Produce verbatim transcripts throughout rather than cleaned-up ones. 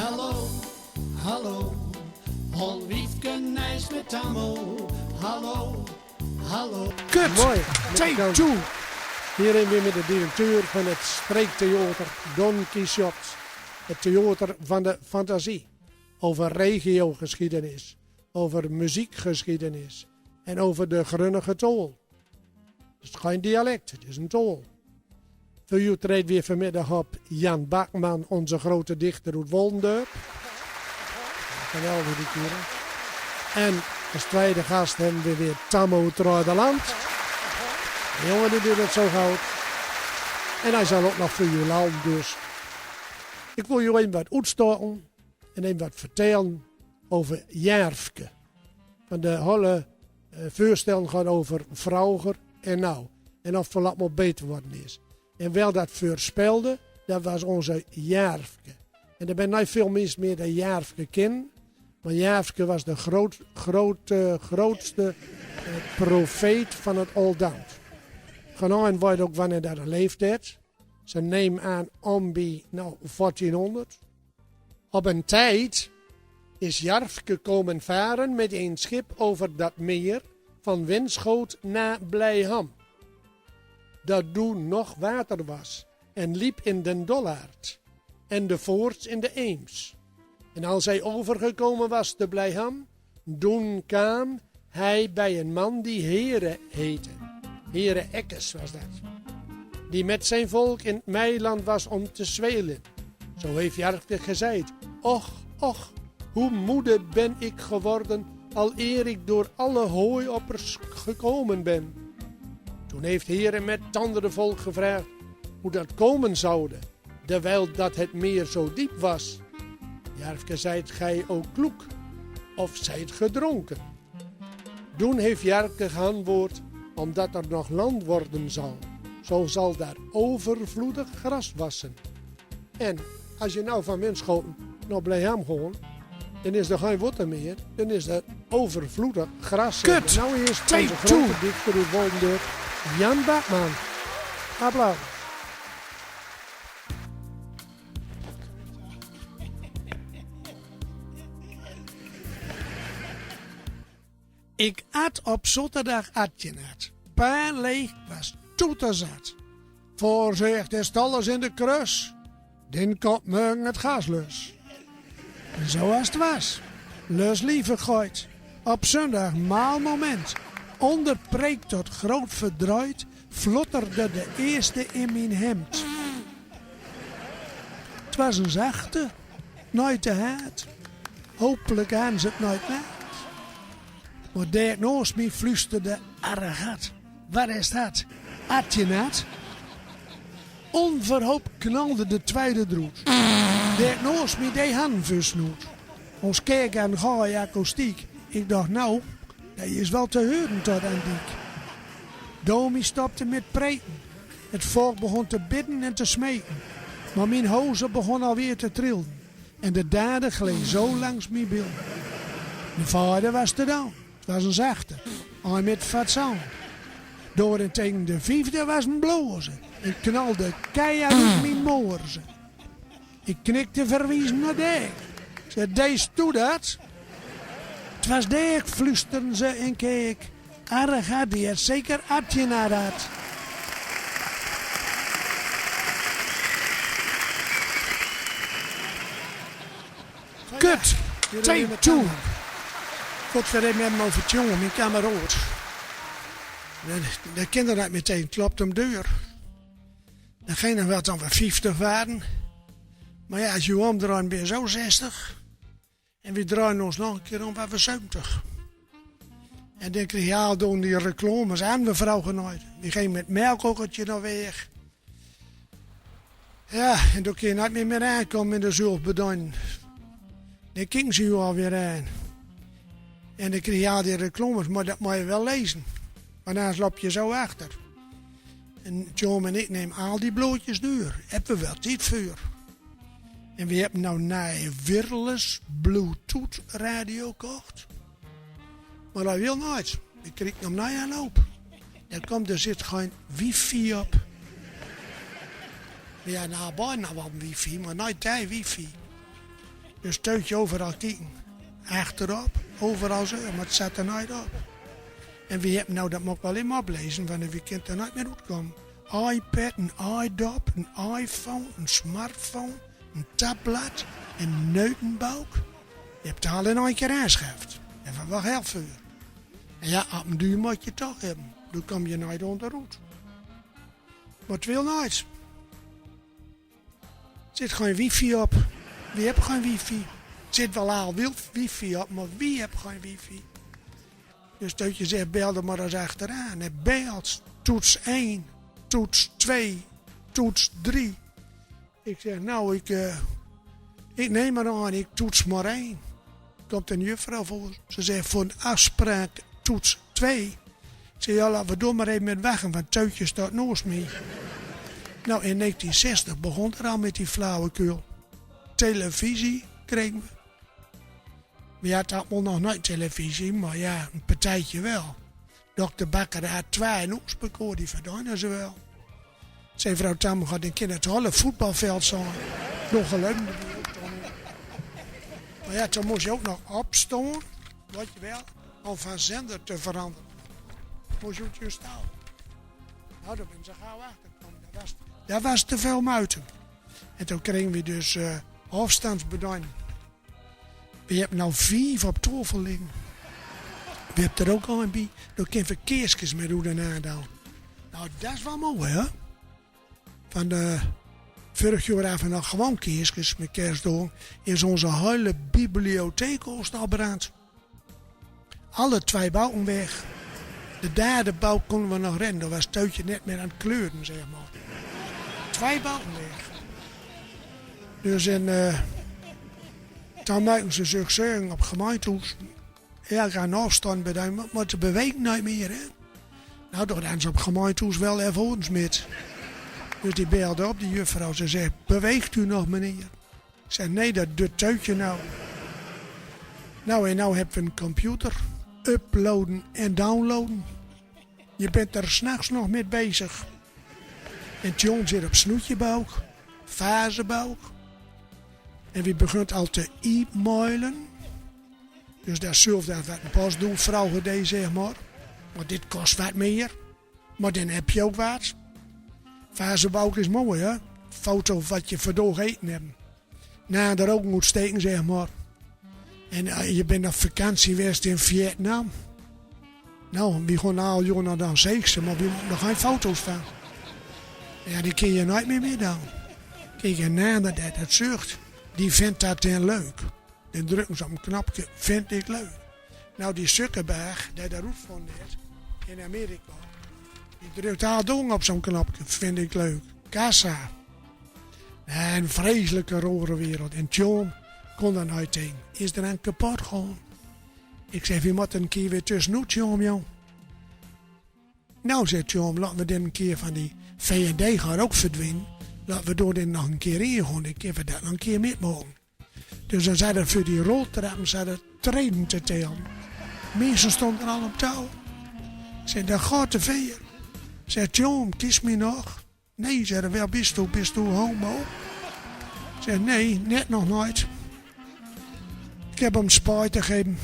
Hallo, hallo, Paul Wiefken is met Tammo. Hallo, hallo. Kut! Mooi. Take two. Hierin weer met de directeur van het streektheater Don Quixote. Het theater van de fantasie. Over regiogeschiedenis, over muziekgeschiedenis en over de Grunnige Tool. Het is geen dialect, het is een tool. Veur u treedt weer vanmiddag op Jan Bakman, onze grote dichter uit Woldendörp. Geweldig, die kerel. En als tweede gast hebben we weer Tammo Troideland. De jongen die doet het zo goed. En hij zal ook nog veur u lallen, dus. Ik wil u even wat oetstoken en even wat vertellen over Jerfke. Want de hele eh, veurstellen gaat over vroeger en now. En of het allemaol beter worden is. En wel dat veurspelde, dat was onze Jerfke. En d'r bent niet veel mensen meer die Jerfke kennen. Maar Jerfke was de groot, groot, eh, grootste eh, profeet van het Oldambt. Genein weet ook wanneer dat er leeftijd. Ze neem aan om bij, nou, veertienhonderd. Op een tijd is Jerfke komen varen met een schip over dat meer van Winschoot naar Blijham, dat toen nog water was en liep in den Dollard en de Voorts in de Eems. En als hij overgekomen was te Blijham, toen kwam hij bij een man die Here heette. Here Eckes was dat. Die met zijn volk in het meiland was om te zwelen. Zo heeft Jerfke gezeid: "Och, och, hoe moede ben ik geworden, al eer ik door alle hooioppers gekomen ben." Toen heeft Here met het andere volk gevraagd hoe dat komen zoude, terwijl dat het meer zo diep was. Jerfke, zijt gij ook kloek, of zijt gedronken? Toen heeft Jerfke geantwoord: "Omdat er nog land worden zal, zo zal daar overvloedig gras wassen." En als je nou van Winschoten naar Blijham gaat, dan is er geen water meer, dan is er overvloedig gras. Kut! Nou is onze grote dichter uit Woldendörp, Jan Bakman. Applaus. Ik at op zaterdag atjenaat. Paar leeg was toeterzat. Voorzichtig, is alles in de krus. Dan komt morgen het gas los. En zoals het was. Los lieve gooit. Op zondag maal moment. Onder preek tot groot verdriet flutterde de eerste in mijn hemd. Het was een zachte, nooit te hard. Hopelijk aan ze het nooit met. Maar Dirk naast mij fluisterde: "Arregat, wat is dat? At je nat?" Onverhoopt knalde de tweede droet. Dirk naast mij deed hand veur snoet. Ons keek aan gaai akoestiek. Ik dacht: "Nou, die is wel te huren tot aan diek." Domi stopte met preken. Het volk begon te bidden en te smeken. Maar mijn hozen begon alweer te trillen. En de derde gleed zo langs mijn bil. De vader was te down. Het was een zachte. Hij met fatsoen. Daarentegen de viefde was een blazer. Ik knalde keihard uit mijn moorzen. Ik knikte verwijzend naar Dirk. Zei: "Deest u dat?" "Het was Dirk," fluisterde ze en keek. "Arregat, die het zeker atje na dat." Kut, take two. God, weer even over het jongen, mijn kameraad. De, de kinderen had meteen klopt om deur. Degene werd dan weer vieftig waren. Maar ja, als je omdraaien ben je zo zestig. En we draaien ons nog een keer om, waar we zeventig. En dan kreeg je al doen die reclames aan, mevrouw Genoit. Die ging met melkkokkertje naar weg. Ja, en dan kun je niet meer, meer aankomen in de zorgbedoeling. Dan keken ze je alweer aan. En dan kreeg je al die reclames, maar dat moet je wel lezen. Want anders loop je zo achter. En John en ik nemen al die blaadjes door. Hebben we wel tijd voor. En we hebben nou een wireless Bluetooth radio gekocht. Maar dat wil nooit. Ik krijg hem niet aan op. Dan komt, er zit geen wifi op. Ja, nou, bijna wel wifi, maar niet die wifi. Dus teutje overal kieken. Achterup, overal ze, maar het zat er nooit op. En wie hebben nou, dat moet ik wel even oplezen, want wie kunnen er nooit meer uitkomen. iPad, een iDop, een iPhone, een smartphone, een tablet, een neutenbalk. Je hebt het al in een keer aangeschaft. En van wat heel veel. En ja, op een duur moet je het toch hebben. Dan kom je nooit onderuit. Maar het wil nooit. Zit geen wifi op. Wie hebben geen wifi? Zit wel al wifi op, maar wie hebben geen wifi? Dus dat je zegt, bel er maar eens achteraan. Hij belt, toets één, toets twee, toets drie. Ik zeg, nou, ik, eh, ik neem maar aan, ik toets maar één. Komt een juffrouw voor. Ze zegt, voor een afspraak toets twee. Ik zeg, ja, laten we door maar even met wachten, want Teutje staat naast mij. Nou, in negentien zestig begon er al met die flauwekul. Televisie kregen we. We hadden allemaal nog nooit televisie, maar ja, een partijtje wel. Dokter Bakker had twee in Oesbeek, die verdonen ze wel. Zei vrouw Tamga, dan kan het hele voetbalveld zijn. Nog geluiden. Maar ja, toen moest je ook nog opstaan, weet je wel, om van zender te veranderen. Moest je uit je stoel. Nou, daar ben ze gauw achter gekomen. Dat was, dat was te veel moeite. En toen kregen we dus eh afstandsbediening. We hebben nou vijf op tafel liggen. We hebben er ook al een bij. Daar kunnen we keerskes met oetenaandoen. Nou, dat is wel mooi, hè? Van de, vorig jaar hadden we nog gewoon keerskes met kerstdagen. Is onze hele bibliotheek al brand. Alle twee balken weg. De derde balk konden we nog redden. Daar was Teutje net meer aan het kleuren, zeg maar. Twee balken weg. Dus en eh toen maakten ze zich zorgen op gemeentehuis. Ja, gaan afstand bediening, maar, maar ze bewegen niet meer, hè. Nou, dat hadden ze op gemeentehuis wel ervaren met. Dus die belde op, die juffrouw. Ze zei, beweegt u nog, meneer? Ik zei, nee, dat doet Teutje nou. Nou, en nou hebben we een computer. Uploaden en downloaden. Je bent er 's nachts nog met bezig. En John zit op snoetjebook, vazenbook. En wie begint al te e-mailen. Dus daar zullen we wat een pas doen, vrouw Gedee, zeg maar. Want dit kost wat meer. Maar dan heb je ook wat. Vazenbook is mooi, hè? Foto wat je vandaag eten hebben. Na de rook moet steken, zeg maar. En eh, je bent op vakantie geweest in Vietnam. Nou, wie gewoon al jongen dan zeker, maar wie moeten nog geen foto's van. Ja, die kun je nooit meer meer dan. Kijk, en na dat, dat zucht, die vindt dat dan leuk. Dan drukken ze op een knopje, vind ik leuk. Nou, die Zuckerberg, die daar roet van is, in Amerika, die drukt al dong op zo'n knopje, vind ik leuk. Kassa. Een vreselijke rare wereld. En John kon dan uit ding. Is er aan kapot gewoon. Ik zei, wie moet een keer weer tussenuit, John, jong. Nou, zegt John, laten we dan een keer van die V N D gaat ook verdwijnen. Laten we door dan nog een keer in gaan. Ik heb dat nog een keer met mogen. Dus dan zat er voor die roltrappen, zat er treden te tellen. Mensen stonden al op touw. Zei, dat gaat te ver. Zei, John, kis me nog. Nee, zei er, wel, bist u, bist u homo? Zei, nee, net nog nooit. Ik heb hem spijt te geven.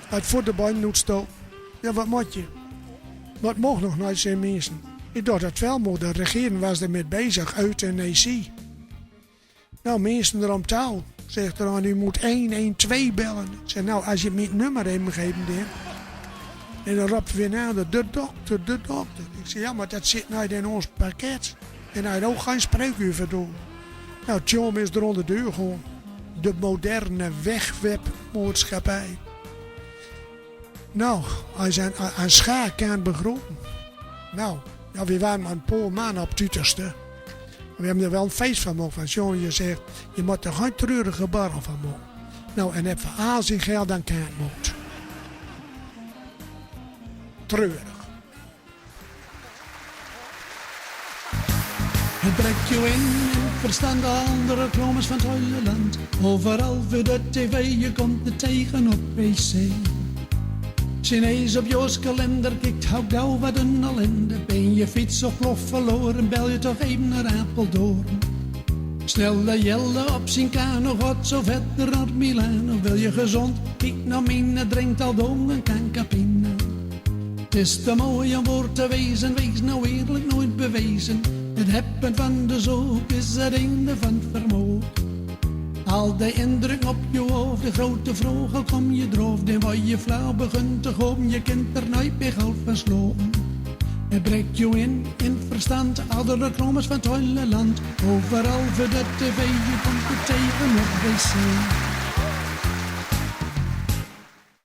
Het voor de bank moet staan. Ja, wat moet je? Wat mocht nog nooit zijn mensen? Ik dacht dat wel, maar de regering was er met bezig, euthanasie. Nou, mensen er om touw, zegt er dan, u moet een een twee bellen. Ik zeg, nou, als je mijn nummer even geven, dan. En dan roept weer nader, de dokter, de dokter. Ik zeg, ja, maar dat zit niet in ons pakket. En hij had ook geen spreekuur voor doen. Nou, Tjom is er onder de deur gewoon. De moderne wegwerpmaatschappij. Nou, hij zei, aan schaar kan begroeten. Nou, ja, we waren maar een paar man op het uiterste. We hebben er wel een feest van gemaakt. Van, jongen, je zegt, je moet er geen treurige borrel van maken. Nou, en heb we al zijn geld aan kant gemaakt. Treurig. Het brengt je in, in verstand, al de reclames van het hele land. Overal voor de tv, je komt het tegen op wc. Chinees op Joost kalender, kijkt, hou gauw, wat een ellende. Ben je fiets of plof verloren, bel je toch even naar Apeldoorn. Snelde Jelle op zien kano, god zo vet de rand Milano. Wil je gezond, kiek nao miene, drinkt al dong en kan Campina. 't Is te mooi om woor te wezen, wees nou eerlijk, nooit bewezen. 't Hebben van de zook is 't einde van 't vermook. Al de indruk op je hoofd, de grote vraog, al kom je drof, dan wor je flauw, begint te goom, je kint er nooit meer goed van slaopen. Het brekt je in, in verstand, al de reclames van 't hele land. Overal veur de tv, je komt het tegen op wc.